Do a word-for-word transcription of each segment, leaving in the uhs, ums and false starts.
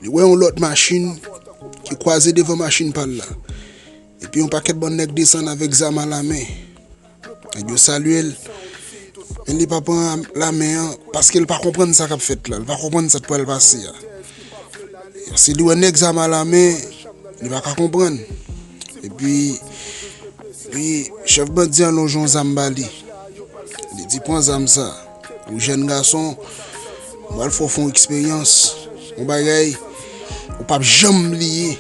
Li wè yon lòt machin ki kwaze devan machin pa l la. Epi yon pakèt bann nèg desann avèk zam alamen. Nèg yo salye l. Men li pa pran lamen an paske l pa konprann sa k ap fèt la. Li pa konprann sa k pral pase a. Si li wè nèg zam alamen, li pa ka konprann. Epi, epi chèf bandi an lonje yon zam ba li. Li di, "Pran zam sa. Ou jèn gason, m pral fè w fè yon eksperyans, yon bagay ou p ap janm bliye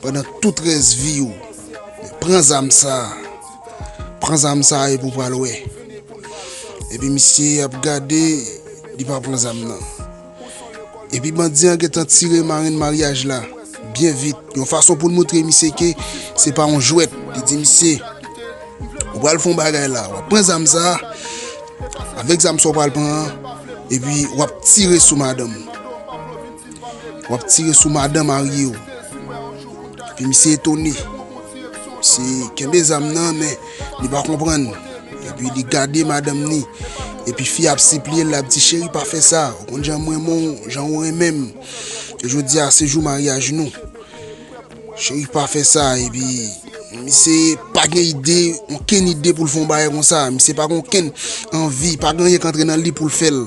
pandan tout rès vi w. Men pran zam sa. Pran zam sa epi w pral wè." Epi misye ap gade, li pa pran zam nan. Epi bandi an gentan tire marenn maryaj la byen vit, yon fason pou l montre misye ke se pa yon jwèt. Li di misye, "Ou pral fè yon bagay la, w ap pran zam sa, avèk zam sa w pral pran an, epi w ap tire sou madanm ou. W ap tire sou madan marye w." Epi misye etone. Misye kenbe zam nan, men li pa konprann. Epi li gade madanm ni. Epi fi ap sipliye l, l ap di, "Cheri, pa fè sa. Ou konn jan m renmen w, jan ou renmen m. E jodi a, se jou maryaj nou. Cheri, pa fè sa." Epi misye pa gen ide, okenn ide pou l fè yon bagay konsa. Misye pa gen okenn anvi, pa gen anyen k antre nan li pou l fè l.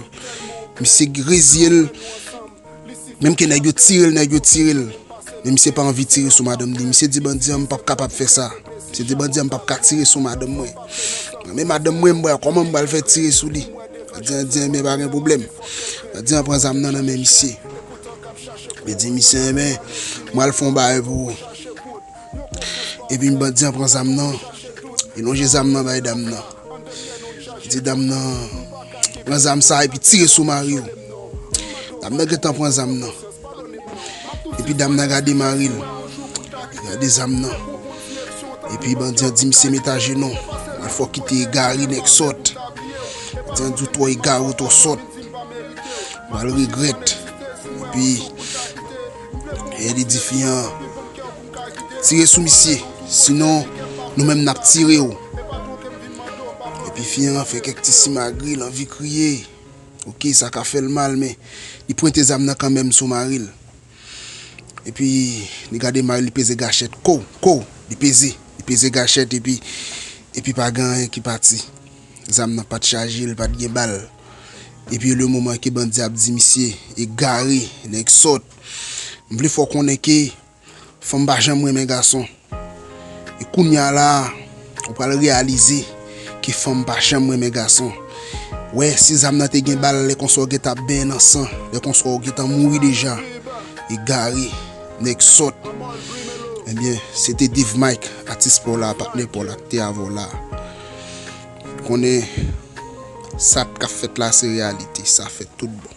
Misye reziye l. Menm ke nèg yo tire l, nèg yo tire l. Men misye pa anvi tire sou madanm li. Misye di bandi an, "M p ap kapab fè sa." Misye di bandi an, "M p ap ka tire sou madanm mwen. Mwen renmen madanm mwen, m wè kòman m pral fè tire sou li." Bandi an di, "Enben, pa gen pwoblèm." Bandi an pran zam nan nan men misye. Li di misye, "Enben, m pral fè yon bagay pou ou." Epi bandi an pran zam nan. Li lonje zam nan bay dam nan. Li di dam nan, "Pran zam sa epi tire sou mari w." Dam nan gentan pran zam nan. Epi dam nan gade mari l. Li gade zam nan. Epi bandi an di misye, "Met ajenou. Al fè w kite egare, nèg sòt." Bandi an di, "Ou twò egare, ou twò sòt. Ou pral regrèt." Epi e li di fi an, "Tire sou misye, sinon nou menm n ap tire w." Epi fi an fè kèk ti simagri, l anvi kriye. Oke, sa ka fè l mal, men li pwente zam nan kanmenm sou mari l. Epi li gade mari l, li peze gachèt, ko, ko, li peze, li peze gachèt, epi, epi pa gen anyen ki pati. Zam nan pa t chaje, li pa t gen bal. Epi le moman ke bandi ap di misye egare, nèg sòt, m vle fè w konnen ke fanm pa janm renmen gason. E kounye a la, ou pral reyalize ke fanm pa janm renmen gason. Wè, si zam nan te gen bal, lè konsa w gentan ap benyen nan san, lè konsa w gentan mouri deja. Egare, nèg sòt. Ebyen, se te Dave Mike, atis pa w la, patnè pa w la, ki te avè w la. Konnen sa k ap fèt la, se reyalite, sa fèt tout bon.